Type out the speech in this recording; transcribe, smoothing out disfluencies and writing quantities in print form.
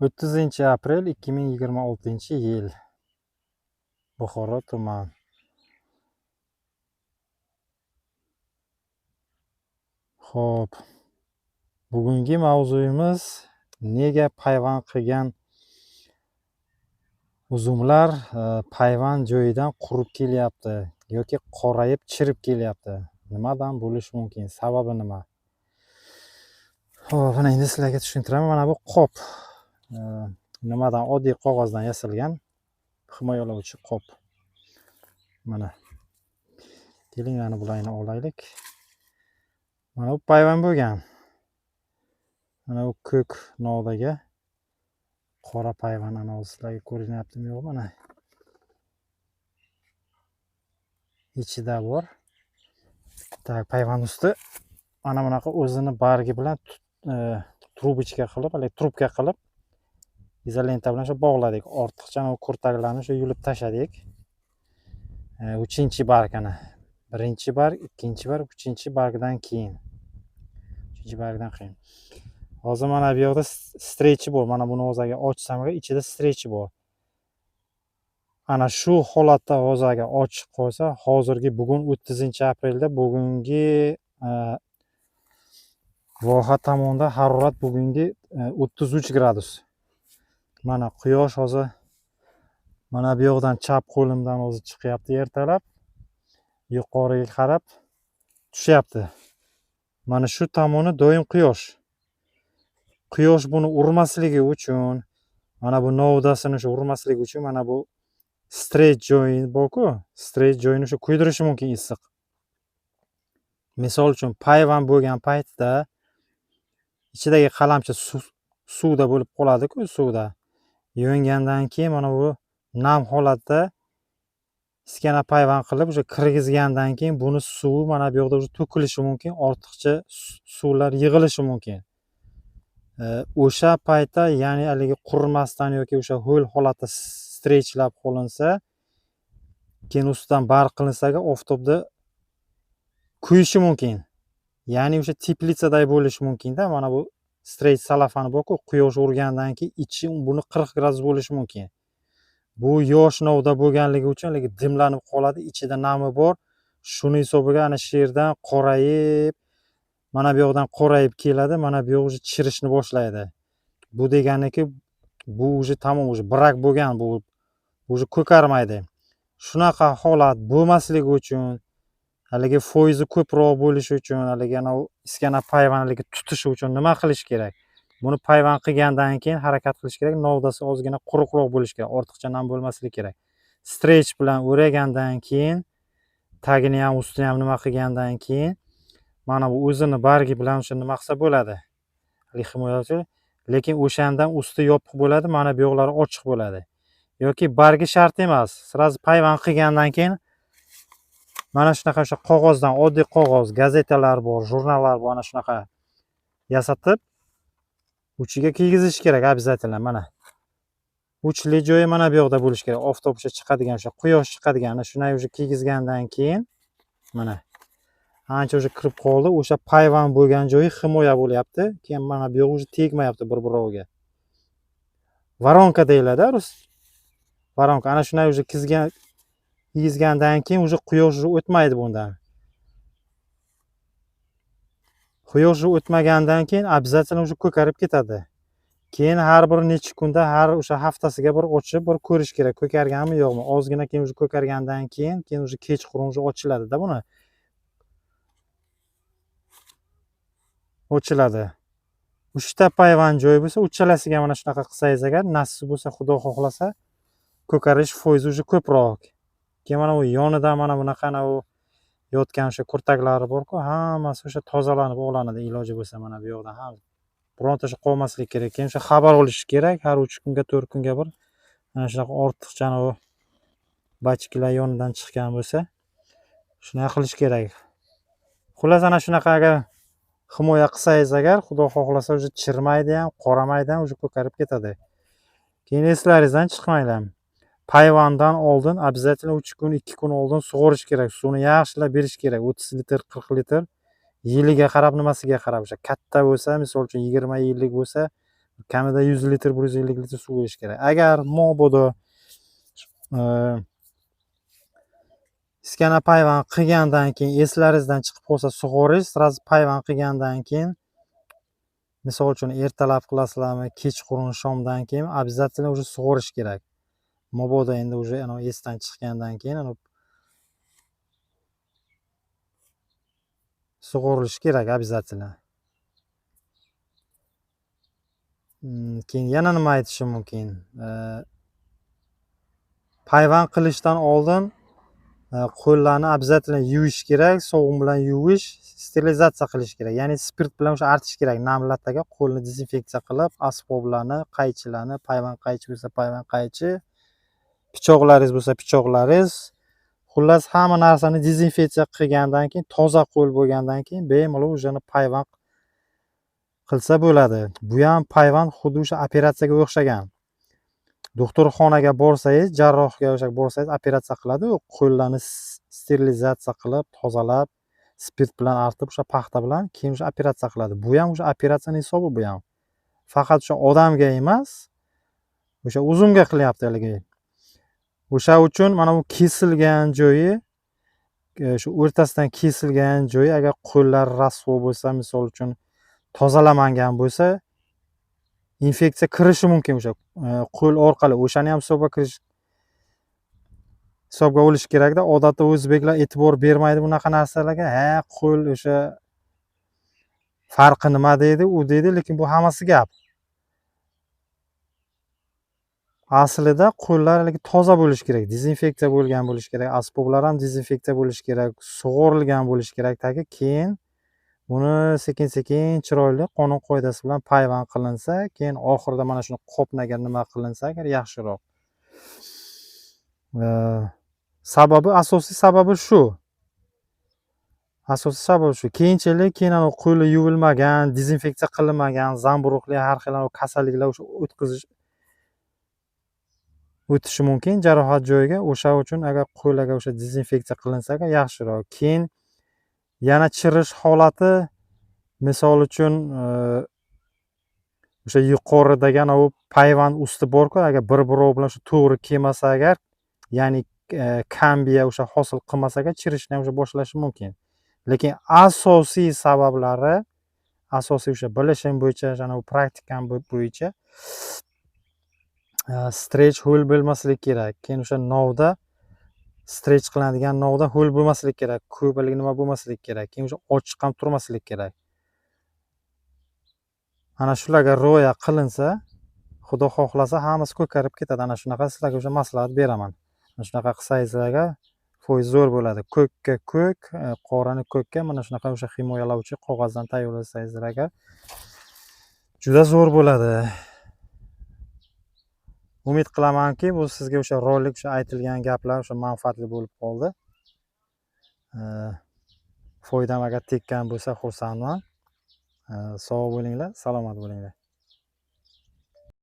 30 aprel 2026-yil. Buxoro tuman. Xo'p. Bugungi mavzuyimiz nega payvand qilgan uzumlar payvand joyidan qurib kelyapti yoki qorayib chirib kelyapti. Nimadan bo'lishi mumkin? Sababi nima? Xo'p, mana endi sizlarga tushuntiraman. Mana bu qop. Nimadan? Oddiy qog'ozdan yasalgan himoyalovchi qop. Mana. Keling, mana bularni olaylik. Mana bu payvand bo'lgan. Mana bu ko'k novdaga qora payvand, ana sizlarga ko'rinyaptimi yo'q, mana. Ichida bor. Tak, payvand usti mana bunaqa o'zini bargi bilan trubochka qilib, haligi trubka qilib izolenta bilan shu bog'ladik. Ortiqcha kurtaklarni shu yulib tashladik. Uchinchi barg ana. Birinchi barg, ikkinchi barg, uchinchi bargdan keyin. Uchinchi bargdan keyin. Hozir mana bu yerda strechi bor. Mana buni o'ziga ochsam, ichida strechi bor. Ana shu holatda hozir agar ochiq qolsa, hozirgi bugun 30-aprelda bugungi voha tomonda harorat bugungi 33 gradus. Mana quyosh hozir mana bu yoqdan chap qo'limdan o'zi chiqyapti ertalab. Yuqoriga qarab tushyapti. Mana shu tomoni doim quyosh. Quyosh buni urmasligi uchun, mana bu novdasini shu urmasligi uchun mana bu strech joyi bor-ku, strech joyini shu kuydirishi mumkin issiq. Misol uchun payvand bo'lgan paytda ichidagi qalamcha suvda bo'lib qoladi-ku, suvda. Yongandan keyin mana bu nam holatda iskana payvand qilib o'sha kirgizgandan keyin buni suvi mana bu yoqda o'sha to'kilishi mumkin, ortiqcha suvlar yig'ilishi mumkin. O'sha paytda, ya'ni haligi qurimasdan yoki o'sha ho'l holatda strechlab qolinsa, keyin ustidan barq qilinsa, oftobda kuyishi mumkin. Ya'ni o'sha teplitsaday bo'lishi mumkin-da. Mana bu strech salafani bor-ku, quyosh urgandan keyin ichi buni 40 gradus bo'lishi mumkin. Bu yosh novda bo'lganligi uchun haligi dimlanib qoladi, ichida nami bor. Shuni hisobiga ana shu yerdan qorayib, mana bu yoqdan qorayib keladi, mana bu yoq уже chirishni boshlaydi. Bu deganiki, bu уже tamom, уже brak bo'lgan, bu уже ko'karmaydi. Shunaqa holat bo'lmasligi uchun, haligi foizi ko'proq bo'lishi uchun, haligi ana iskana payvand haligi tutishi uchun nima qilish kerak? Buni payvand qilgandan keyin harakat qilish kerak, novdasi ozgina quruqroq bo'lishi kerak, ortiqcha nam bo'lmasligi kerak. Strech bilan o'ragandan keyin, tagini ham ustini ham nima qilgandan keyin mana bu o'zini bargi bilan o'sha nima qilsa bo'ladi. Haligi himoyachi, lekin o'shandan usti yopiq bo'ladi, mana bu yoqlari ochiq bo'ladi. Yoki bargi shart emas, sразу payvand qilgandan keyin mana shunaqa o'sha qog'ozdan, oddiy qog'oz, gazetalar bor, jurnallar bor, ana shunaqa yasatib uchiga kiygizish kerak обязательно. Mana uchli joyi mana bu yoqda bo'lishi kerak. Oftob o'sha chiqadigan, o'sha quyosh chiqadigan, ana shunday o'sha kiygizgandan keyin mana ancha o'sha kirib qoldi. O'sha payvand bo'lgan joyi himoya bo'lyapti. Keyin mana bu yoq o'sha tegmayapti bir-biroviga. Voronka deyiladi, rus. Voronka. Ana shunday o'sha kiygizgandan keyin o'sha quyosh o'tmaydi bundan. Quyosh o'tmagandan keyin обязательно o'sha ko'karib ketadi. Keyin har bir necha kunda, har o'sha haftasiga bir ochib, bir ko'rish kerak, ko'karganmi yo'qmi. Ozgina keyin o'sha ko'kargandan keyin, keyin o'sha kechqurun o'sha ochiladi-da buni. Ochiladi. Uchta payvand joyi bo'lsa, uchalasiga mana shunaqa qilsangiz agar nasib bo'lsa, Xudo xohlasa, ko'karish foizi o'sha ko'proq. Keyin mana bu yonidan mana bunaqa ana u yotgan o'sha kurtaklari bor-ku, hammasi o'sha tozalanib olinadi iloji bo'lsa mana bu yoqdan ham. Bironta o'sha qolmasligi kerak. Keyin o'sha xabar olish kerak, har 3 kunga, 4 kunga bir mana shunaqa ortiqcha ana u bachkilar yonidan chiqqan bo'lsa, shunaqa qilish kerak. Xullas, ana shunaqa agar himoya qilsangiz agar, Xudo xohlasa o'sha chirmaydi ham, qoramaydi ham, o'sha ko'karib ketadi. Keyin eslaringizdan chiqmanglar. Payvanddan oldin обязательно 3 kun, 2 kun oldin sug'orish kerak. Suvni yaxshilab berish kerak. 30 litr, 40 litr. Yiliga qarab, nimasiga qarab, o'sha katta bo'lsa, misol uchun 20 yillik bo'lsa, Kamida 100 litr, 150 litr suv berish kerak. Agar mobodo iskana payvand qilgandan keyin eslaringizdan chiqib qolsa sug'orish, sразу payvand qilgandan keyin, misol uchun ertalab qilasizlarmi, kechqurun, shomdan keyin обязательно уже sug'orish kerak. Mobodo endi уже ana esdan chiqqandan keyin ana sug'orilishi kerak обязательно. Keyin yana nima aytishim mumkin? Payvand qilishdan oldin qo'llarni обязательно yuvish kerak, sovun bilan yuvish, sterilizatsiya qilish kerak. Ya'ni spirt bilan o'sha artish kerak. Nam lattaga qo'lni dezinfeksiya qilib, asboblarni, qaychilarni, payvand qaychi bo'lsa payvand qaychi, pichoqlaringiz bo'lsa pichoqlaringiz, xullas hamma narsani dezinfeksiya qilgandan keyin, toza qo'l bo'lgandan keyin bemalol o'shani payvand qilsa bo'ladi. Bu ham payvand xuddi o'sha operatsiyaga o'xshagan. Doktorxonaga borsangiz, jarrohga o'sha borsangiz operatsiya qiladi, u qo'llarni sterilizatsiya qilib, tozalab, spirt bilan artib, o'sha paxta bilan keyin o'sha operatsiya qiladi. Bu ham o'sha operatsiyaning hisobi bu ham. Faqat o'sha odamga emas, o'sha uzumga qilyapti haligi. O'sha uchun mana bu kesilgan joyi, shu o'rtasidan kesilgan joyi agar qo'llar rasvo bo'lsa, misol uchun tozalamangan bo'lsa, infeksiya kirishi mumkin o'sha qo'l orqali. O'shani ham hisobga kirish, hisobga olish kerakda. Odatda o'zbeklar e'tibor bermaydi bunaqa narsalarga. Ha, qo'l o'sha farqi nima deydi, u deydi, lekin bu hammasi gap. Aslida qo'llar haligi toza bo'lishi kerak, dezinfeksiya bo'lgan bo'lishi kerak, asboblar ham dezinfeksiya bo'lishi kerak, sug'orilgan bo'lishi kerak, taki keyin buni sekin-sekin chiroyli qonun qoidasi bilan payvand qilinsa, keyin oxirida mana shuni qopnaga nima qilinsa agar yaxshiroq. Sababi, asosiy sababi shu. Asosiy sababi shu. Keyinchalik keyin ana qo'li yuvilmagan, dezinfeksiya qilinmagan, zamburug'li har xil kasalliklar o'sha o'tkazish o'tishi mumkin jarohat joyiga. O'sha uchun agar qo'lga o'sha dezinfeksiya qilinsa agar yaxshiroq. Keyin yana chirish holati, misol uchun o'sha yuqoridagi ana u payvand usti bor-ku, agar bir-birov bilan shu to'g'ri kelmasa agar, ya'ni kambiya o'sha hosil qilmasa agar chirishni ham o'sha boshlashi mumkin. Lekin asosiy sabablari, asosiy o'sha bilishim bo'yicha, ana u praktikam bo'yicha stretch ho'l bo'lmasligi kerak. Keyin o'sha novda stretch qilinadigan novda ho'l bo'lmasligi kerak, ko'p haligi nima bo'lmasligi kerak. Keyin o'sha ochiq ham turmasligi kerak. Ana shularga rioya qilinsa, Xudo xohlasa hammasi ko'karib ketadi. Ana shunaqa sizlarga o'sha maslahat beraman. Ana shunaqa qilsangizlarga foiz zo'r bo'ladi. Ko'kka ko'k, qorani ko'kka mana shunaqa o'sha himoyalovchi qog'ozdan tayyorlasangizlar agar juda zo'r bo'ladi. Umid qilamanki, bu sizga o'sha rolik, o'sha aytilgan gaplar o'sha manfaatli bo'lib qoldi. Foydam agar tekkan bo'lsa xursandman. Sog' bo'linglar, salomat bo'linglar.